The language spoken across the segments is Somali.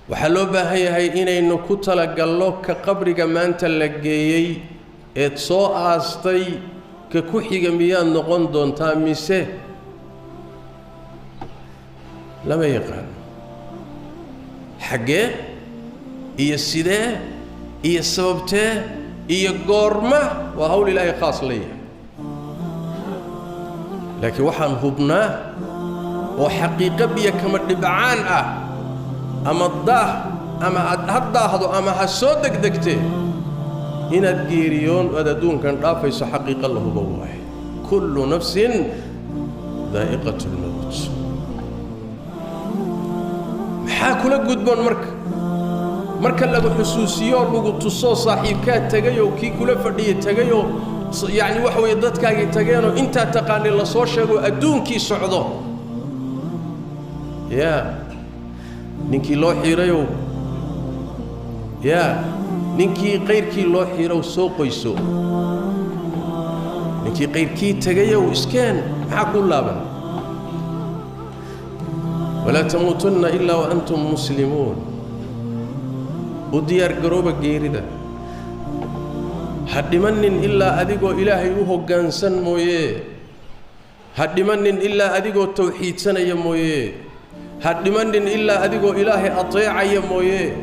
Waxaa loo baahan yahay inaynu ku talagalno ka qabriga maanta la geeyey eed soo aastay, ka ku xiga miyaad noqon doontaa mise lama yaqaano. Xaggee iyo sidee iyo sababtee iyo goorma waa hawl Ilaahay khaas la yahay, laakiin waxaan hubnaa oo xaqiiqo biyo kama dhibcaan ah, ama daah ama aad ha daahdo ama ha soo degdegtee, inaad geeriyoon aad adduunkan dhaafayso. Xaqiiqo la hubo waaye. Kullu nafsin daa'iqatu lmowt. Maxaa kula gudboon marka lagu xusuusiyoo lagu tusoo saaxiibkaa tegayoo kii kula fadhiya tegayoo, yacni waxa weeye, dadkaagii tageenoo intaa taqaanay lasoo sheego, adduunkii socdo, yaa ninkii loo xiirayow, yaa ninkii qayrkii loo xiirow, soo qoyso, ninkii qayrkii tegayow, iskeen, maxaa kuu laaban? Walaa tamuutunna ilaa wa antum muslimuun. U diyaar garooba geerida. Ha dhimanin ilaa adigoo Ilaahay u hoggaansan mooye. Ha dhimanin ilaa adigoo tawxiidsanaya mooye. Ha dhimanin ilaa adigoo Ilaahay ateecaya mooye.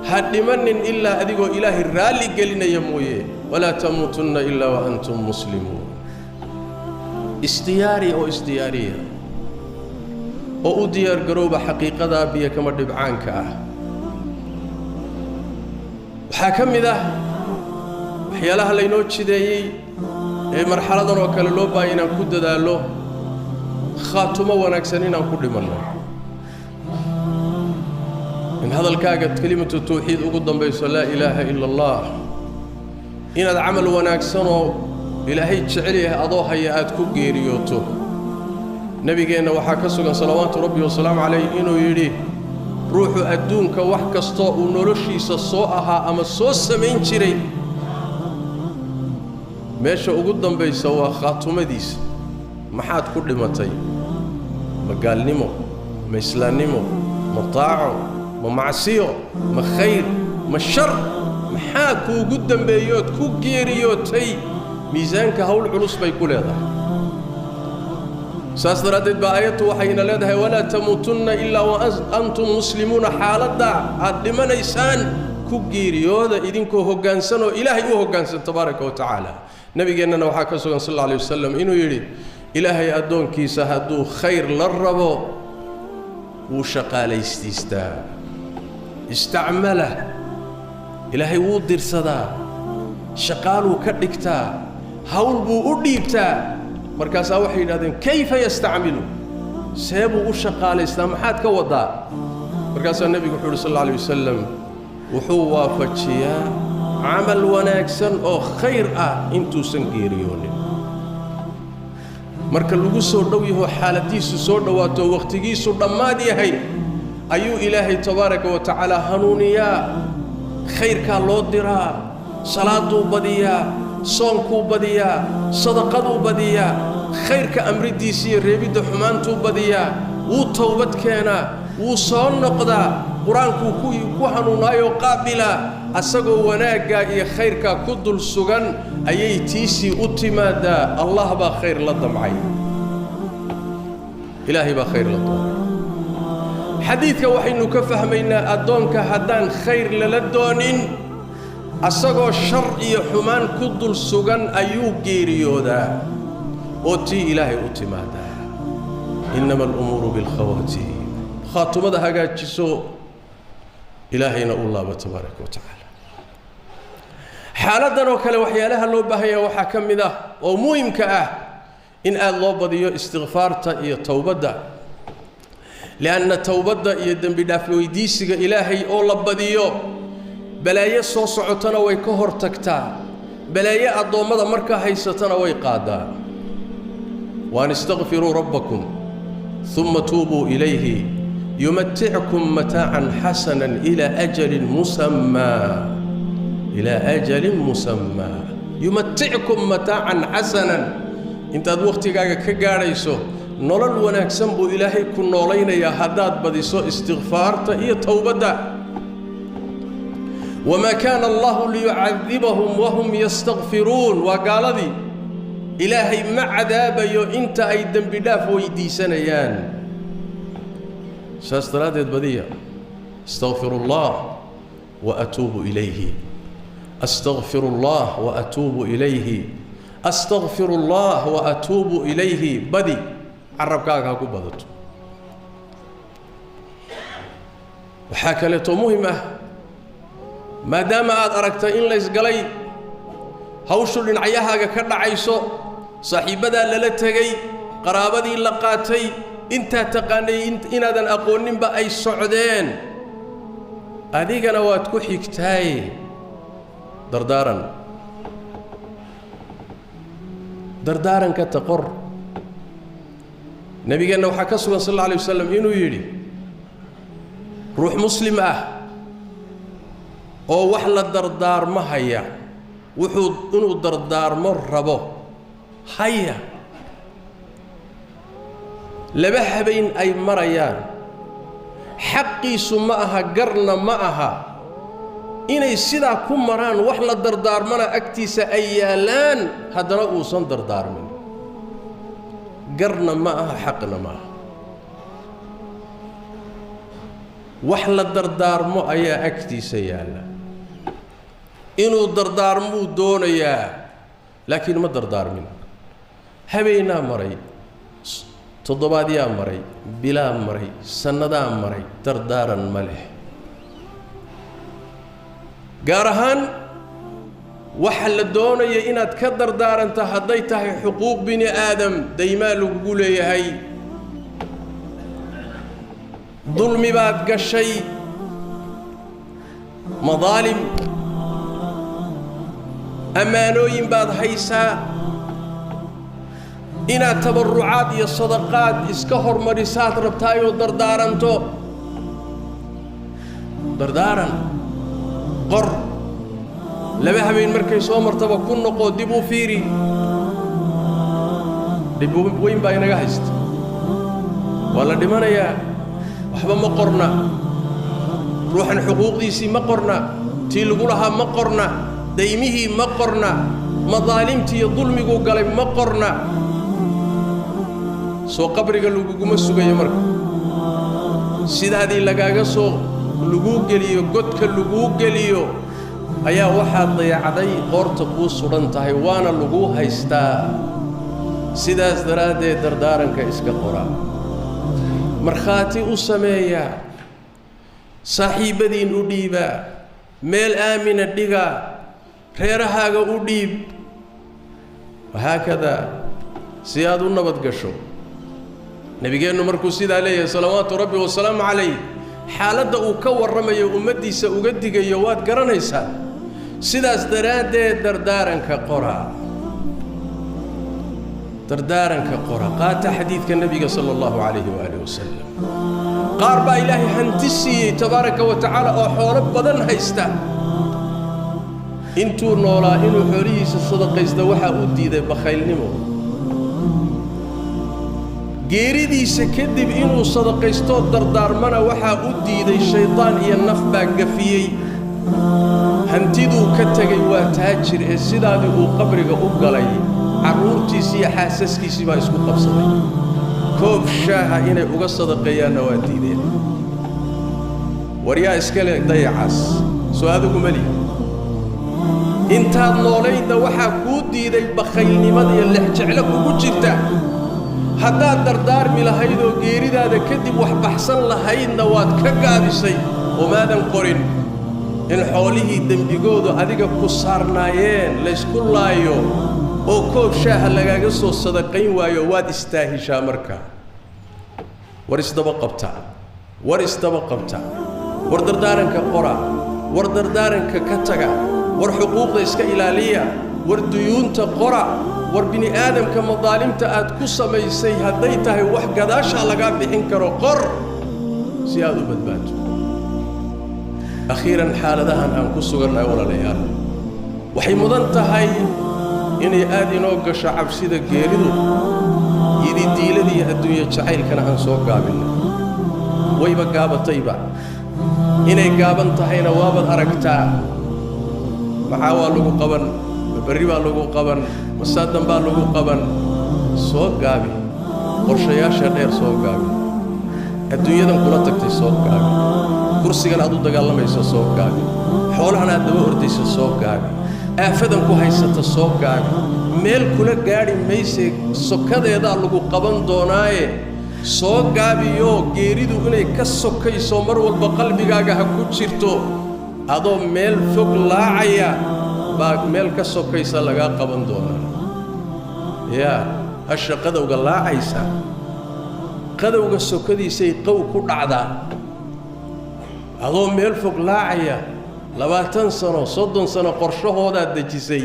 Ha dhimanin ilaa adigoo Ilaahay raalli gelinaya mooye. Walaa tamuutunna ilaa wa antum muslimuun. Isdiyaari oo isdiyaariya oo u diyaar garooba xaqiiqadaa biyo kama dhibcaanka ah. Waxaa ka mid ah waxyaalaha laynoo jideeyey ee marxaladan oo kale loo baahaya inaan ku dadaallo khaatumo wanaagsan, inaan ku dhimanno, in hadalkaaga kelimatu tawxiid ugu dambayso, laa ilaaha ila Allah, inaad camal wanaagsanoo Ilaahay jecel yahay adoo haya aad ku geeriyooto. Nebigeenna waxaa ka sugan, salawaatu rabbi wasalaamu calayh, inuu yidhi: ruuxu adduunka wax kastoo uu noloshiisa soo ahaa ama soo samayn jiray, meesha ugu dambaysa waa khaatumadiisa. Maxaad ku dhimatay? Ma gaalnimo? Ma islaannimo? Ma taaco? Ma macsiyo? Ma khayr? Ma shar? Maxaa kuugu dambeeyood ku geeriyootay? Miisaanka hawl culus bay ku leedahay. Saas daraaddeed baa aayadtu waxayna leedahay: walaa tamuutunna ilaa wa antum muslimuuna. Xaaladda aad dhimanaysaan ku geeriyooda idinkoo hoggaansan oo Ilaahay u hoggaansan, tabaaraka wa tacaala. Nebigeennana waxaa ka sugan, sal alla alay wasalam, inuu yidhi: Ilaahay addoonkiisa hadduu khayr la rabo, wuu shaqaalaystiistaa, istacmala, Ilaahay wuu dirsadaa, shaqaaluu ka dhigtaa, hawl buu u dhiibtaa. Markaasaa waxay yidhahdeen: kayfa yastacmilu? See buu u shaqaalaystaa? Maxaad ka wadaa? Markaasaa nebigu wuxuu uhi, sal alla alay wasalam: wuxuu waafajiyaa camal wanaagsan oo khayr ah intuusan geeriyoonin. Marka lagu soo dhow yaho, xaaladiisu soo dhowaato, wakhtigiisu dhammaad yahay, ayuu Ilaahay tabaaraka wa tacaala hanuuniyaa, khayrkaa loo diraa, salaaduu badiyaa, soonkuu badiyaa, sadaqaduu badiyaa, khayrka amriddiisa iyo reebidda xumaantuu badiyaa, wuu towbad keenaa, wuu soo noqdaa, qur-aankuu ku hanuunaayoo qaabilaa. Asagoo wanaaggaa iyo khayrkaa ku dul sugan ayay tiisii u timaadaa. Allah baa khayr la damcay, Ilaahay baa khayr la doonay. Xadiidka waxaynu ka fahmaynaa addoonka haddaan khayr lala doonin, asagoo shar iyo xumaan ku dul sugan ayuu geeriyoodaa oo tii Ilaahay u timaadaa. Innama alumuuru bilkhawaatiim. Khaatumada hagaajiso, Ilaahayna u laabo, tabaaraka wa tacaala. Xaaladdan oo kale waxyaalaha loo baahanya waxaa ka mid ah oo muhimka ah in aada loo badiyo istikfaarta iyo towbadda, lianna towbadda iyo dembi dhaaf weydiisiga Ilaahay oo la badiyo, balaayo soo socotana way ka hor tagtaa, balaayo addoommada markaa haysatana way qaadaa. Waan istakfiruu rabbakum uma tuubuu ilayhi yumatickum mataacan xasana ilaa ajalin musammaa, ilaa ajalin musammaa. Yumatickum mataacan xasanan, intaad wakhtigaaga ka gaadhayso nolol wanaagsan buu Ilaahay ku noolaynayaa haddaad badiso istikfaarta iyo towbadda. Wamaa kaana Allahu liyucadibahum wahum yastakfiruun. Waa gaaladii, Ilaahay ma cadaabayo inta ay dembi dhaaf weydiisanayaan. Saas daraaddeed badiya astaqfiru Allah wa atuubu ilayhi, astaqfiru Allah wa atuubu ilayhi, astaqfiru Allah wa atuubu ilayhi. Badi, carabkaaga ha ku badato. Waxaa kaleeto muhim ah, maadaama aad aragtay in laysgalay, hawshu dhinacyahaaga ka dhacayso, saaxiibbadaa lala tegey, qaraabadii la qaatay, intaa taqaanay inaadan aqooninba ay socdeen, adigana waad ku xigtaaye, dardaaran, dardaaranka taqor. Nabigeenna waxaa ka sugan sal alla alay wasalam inuu yidhi ruux muslim ah oo wax la dardaarmo haya, wuxuu inuu dardaarmo rabo haya, laba habayn ay marayaan, xaqiisu ma aha, garna ma aha inay sidaa ku maraan, wax la dardaarmana agtiisa ay yaallaan, haddana uusan dardaarmin, garna ma aha, xaqna ma aha. Wax la dardaarmo ayaa agtiisa yaalla, inuu dardaarmuu doonayaa, laakiin ma dardaarmin. Habeenaa maray, toddobaadyaa maray, bilaa maray, sannadaa maray, dardaaran ma leh. Gaar ahaan waxa la doonaya inaad ka dardaaranta hadday tahay xuquuq bini aadam, daymaa lagugu leeyahay, dulmi baad gashay, madaalim, ammaanooyin baad haysaa, inaad tabarrucaad iyo sadaqaad iska hormarisaad rabtaayoo dardaaranto, dardaaran qor. Laba habeen markay soo martaba ku noqo, dib u fiiri. Dhib weyn baa inaga haysta, waa la dhimanayaa, waxba ma qorna, ruuxan xuquuqdiisii ma qorna, tii lagu lahaa ma qorna, daymihii ma qorna, madaalimtii iyo dulmiguu galay ma qorna. Soo qabriga laguguma sugayo marka sidaadii lagaaga soo laguu geliyo, godka laguu geliyo, ayaa waxaad dayacday qoorta kuu sudhan tahay, waana laguu haystaa. Sidaas daraaddeed dardaaranka iska qora, markhaati u sameeya, saaxiibbadiin u dhiibaa, meel aamina dhiga, reerahaaga u dhiib, wahaakadaa, si aad u nabad gasho. Nebigeennu markuu sidaa leeyahay salawaatu rabbi wasalaamu calayh, xaaladda uu ka warramayo, ummaddiisa uga digayo, waad garanaysaa. Sidaas daraaddeed dardaaranka qora, dardaaranka qora, qaata xadiidka nebiga sala allahu calayhi waaalih wasalam. Qaar baa Ilaahay hanti siiyey tabaaraka wa tacaala oo xoolo badan haysta. Intuu noolaa inuu xoolihiisa sadaqaysta waxaa u diiday bakhaylnimo. Geeridiisa kadib inuu sadaqaystoo dardaarmana waxaa u diiday shaydaan iyo naf baa gafiyey. Hantiduu ka tegey waa taajir, ee sidaadii uu qabriga u galay carruurtiisii iyo xaasaskiisii baa isku qabsaday, koob shaaha inay uga sadaqeeyaanna waa diideen. War yaa iska le dayacaas? Soo adigu meli. Intaad noolaydna waxaa kuu diiday bakhaylnimada iyo lexjeclo kugu jirta. Haddaad dardaarmi lahayd oo geeridaada kadib wax baxsan lahaydna waad ka gaabisay oo maadan qorin. In xoolihii dembigoodu adiga ku saarnaayeen laysku laayo oo koob shaaha lagaaga soo sadaqayn waayo, waad istaahishaa markaa. War isdaba qabta, war isdaba qabta, war dardaaranka qora, war dardaaranka ka taga, war xuquuqda iska ilaaliya, war duyuunta qora, war bini aadamka madaalimta aad ku samaysay hadday tahay wax gadaashaa lagaa bixin karo qor, si aad u badbaado. Akhiiran, xaaladahan aan ku sugannahay, walaalayaal, waxay mudan tahay inay aad inoo gasho cabsida geeridu, yididiiladii adduunye jacaylkana aan soo gaabinno. Wayba gaabatayba. Inay gaaban tahayna waabaad aragtaa. Maxaa waa lagu qaban? Ma berri baa lagu qaban? Masaadan baa lagu qaban? Soo gaabi qorshayaasha dheer, soo gaabi adduunyadan kula tagtay, soo gaabi kursigan aad u dagaalamayso, soo gaabi xoolahan aad daba ordayso, soo gaabi aafadan ku haysata, soo gaabi. Meel kula gaadhi mayse, sokadeedaa lagu qaban doonaaye soo gaabiyoo geeridu inay ka sokayso mar walba qalbigaaga ha ku jirto. Adoo meel fog laacaya baa meel ka sokaysa lagaa qaban doonaa. Yaa hasha qadowga laacaysa, qadowga sokadiisay qow ku dhacdaa. Adoo meel fog laacaya, 20 sano, 30 sano qorshahoodaad dejisay,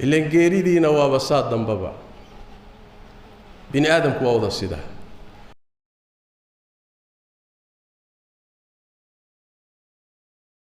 ilan geeridiina waaba saa dambaba. Bini aadamku waa wada sidaa.